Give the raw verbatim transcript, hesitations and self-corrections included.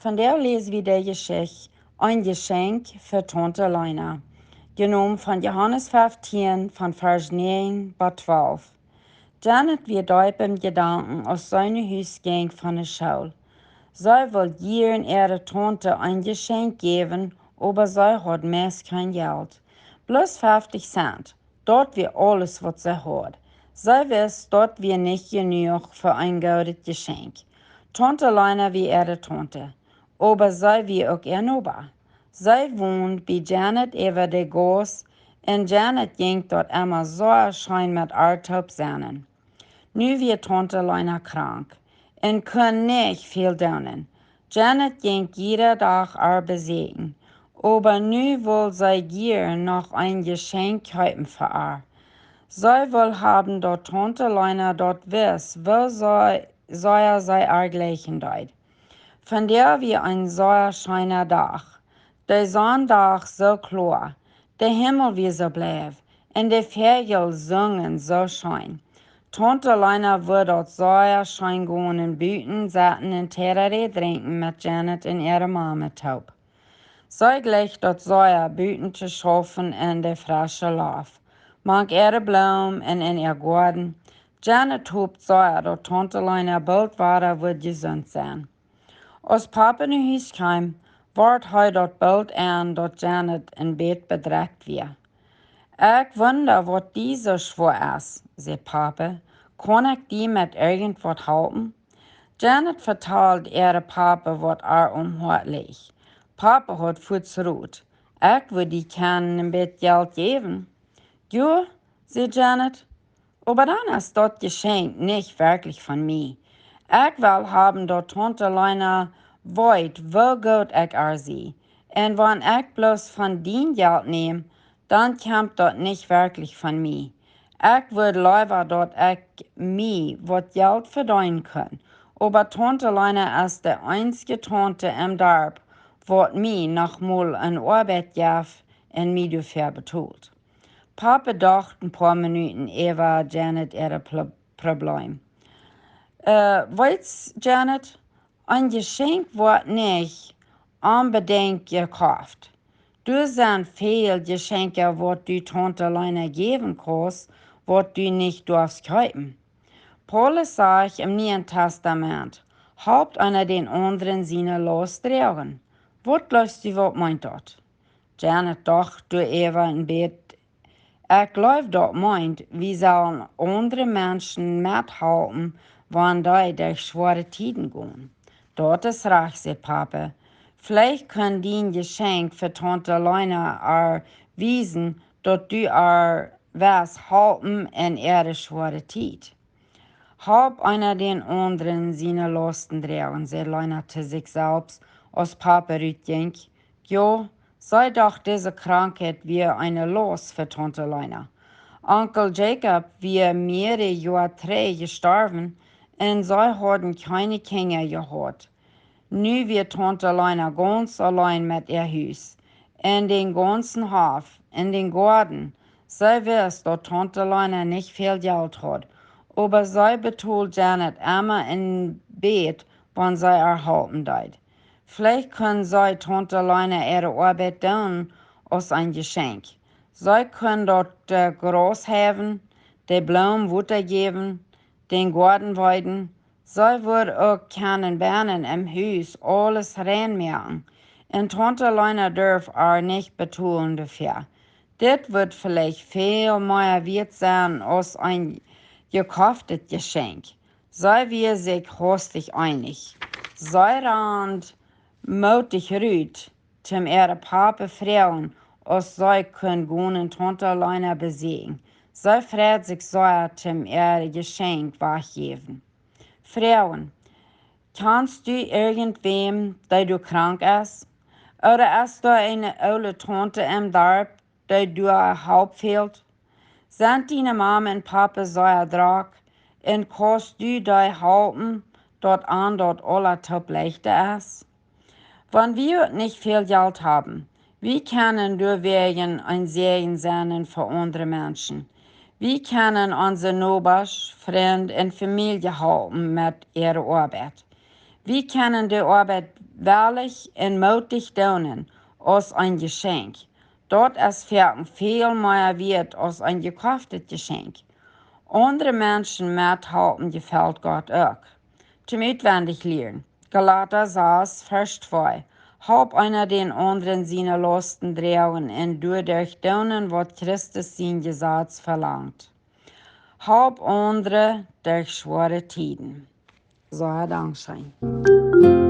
Vondoag läs wie de Jeschicht Een Jeschenkj fa Taunte Leena, jenomen von Johanes fieftieen, von Varsch näajen bat twalf. Janet wia deep em Jedanken, aus see no Hus jinkj von de School. See wull jieren äare Taunte een Jeschenkj jäwen, oba see haud meist kjeen Jelt. Bloos fieftig Cent. Daut wia aules, waut see haud. See wist, daut wia nich jenuach fa een goodet Jeschenkj. Taunte Leena wia äare Taunte, oba see wia uk äa Noba. See wond bie Janet äwa de Gauss, un Janet jinkj daut emma soo scheen met ar toop sennen. Nu wia Taunte Leena krank un kunn nich väl doonen. Janet jinkj jieda Dach ar besieekjen, oba nu wull see jieren noch een Jeschenkj kjeepen fa ar. See wull haben, daut Taunte Leena daut wist, woo sea see ar jleichen deed. Vondoag wia een sea scheena Dach. De Sonn lach soo kloa, de Himmel wia soo bloo, un de Väajel sungen soo scheen. Taunte Leena wudd daut sea scheen gonen, buten sitten un Tereré drinkjen met Janet un äare Mame toop. See jleicht daut sea, buten to schaufen en de fresche Loft, mank äare Bloomen un en äa Goaden. Janet hopt sea, daut Taunte Leena boolt wada wudd jesunt sennen. Aus Papa no Hus kjeem, wort hee daut boolt en, daut Janet een bät bedrekjt wia. Ekj wunda, waut die soo schwoa es, säd Papa. Kaun ekj die met irjentwaut halpen? Janet vetald äare Papa, waut ar aum Hoat leech. Papa haud fuaz Rot. Ekj wudd die kjennen een bät Jelt jäwen. Jo, säd Janet, oba dan es daut Jeschenkj nich werkjlich von mie. Ekj well haben, daut Taunte Leena weet, woo goot ekj ar sie. Un wan ekj bloos von dien Jelt näm, dan kjemt daut nich werkjlich von mie. Ekj wudd leewa, daut ekj mie waut Jelt vedeenen kunn. Oba Taunte Leena es de eensje Taunte em Darp, waut mie noch mol eene Oabeit jeft un mie doafäa betolt. Papa docht een poa Minuten äwa Janet äare Pro-, Probleem. Äh, weetst, Janet, een Jeschenkj woat nich onbedinjt jekoft. Doa sent väl Jeschenkja, waut du Taunte Leena jäwen kaust, waut du nich doafst kjeepen. Paulus sajcht em Nieen Tastament: Halpt eena dän aundren siene Laust droagen. Waut jleefst du, waut meent daut? Janet docht doaräwa een bät. Ekj jleew, daut meent, wie sellen aundre Menschen methalpen, wan dee derch schwoare Tieden gonen. Daut es rajcht, säd Papa. Veleicht kunn dien Jeschenkj fa Taunte Leena ar wiesen, daut du ar west halpen en äare schwoare Tiet. Halpt eena dän aundren siene Lausten droagen, säd Leena to sikj selfst, aus Papa rutjinkj. Jo, see docht, dise Krankheit wia eene Laust fa Taunte Leena. Onkel Jakob wia mearere Joa trigj jestorwen un see hauden kjeene Kjinja jehaut. Nu wia Taunte Leena gaunz auleen met äa Hus, en dän gaunzen Hoff, en dän Goaden. See wist, daut Taunte Leena nich väl Jelt haud, oba see betold Janet emma een bät, wan see ar halpen deed. Veleicht kunn see Taunte Leena äare Oabeit doonen aus een Jeschenkj. See kunn daut, äh, Graus heien, de Bloomen Wota jäwen, dän Goaden weeden. See wudd uk kjennen bennen em Hus aules rein moaken. Un Taunte Leena durf ar nich betolen doafäa. Dit wudd veleicht väl mea wieet sennen aus een jekoftet Jeschenkj. See wia sikj haustich eenich. See rand mootich rut, toom äare Papa froagen, aus see kunn gonen Taunte Leena besieekjen. See freid sikj sea, toom äa Jeschenkj wajchjäwen. Froagen: Kjanst du irjentwäm, dee doa krank es? Ooda es doa eene oole Taunte em Darp, dee doa Help fält? Sent diene Mame un Papa sea drock un kaust du dee halpen, daut an daut aula toop leichta es? Wan wie uk nich väl Jelt haben, wie kjennen doawäajen een Säajen sennen fa aundre Menschen. Wie kjennen onse Nobasch, Frind un Famielje halpen met äare Oabeit. Wie kjennen de Oabeit wellich un mootich doonen aus een Jeschenkj. Daut es foaken väl mea wieet aus een jekoftet Jeschenkj. Aundre Menschen methalpen jefelt Gott uk. Toom utwendich lieren. Galata sas, Varsch twee: Halpt eena dän aundren siene Lausten droagen un doaderch doonen, waut Christus sien Jesaz velangt. Halpt aundre derch schwoare Tieden. Soo, dankscheen.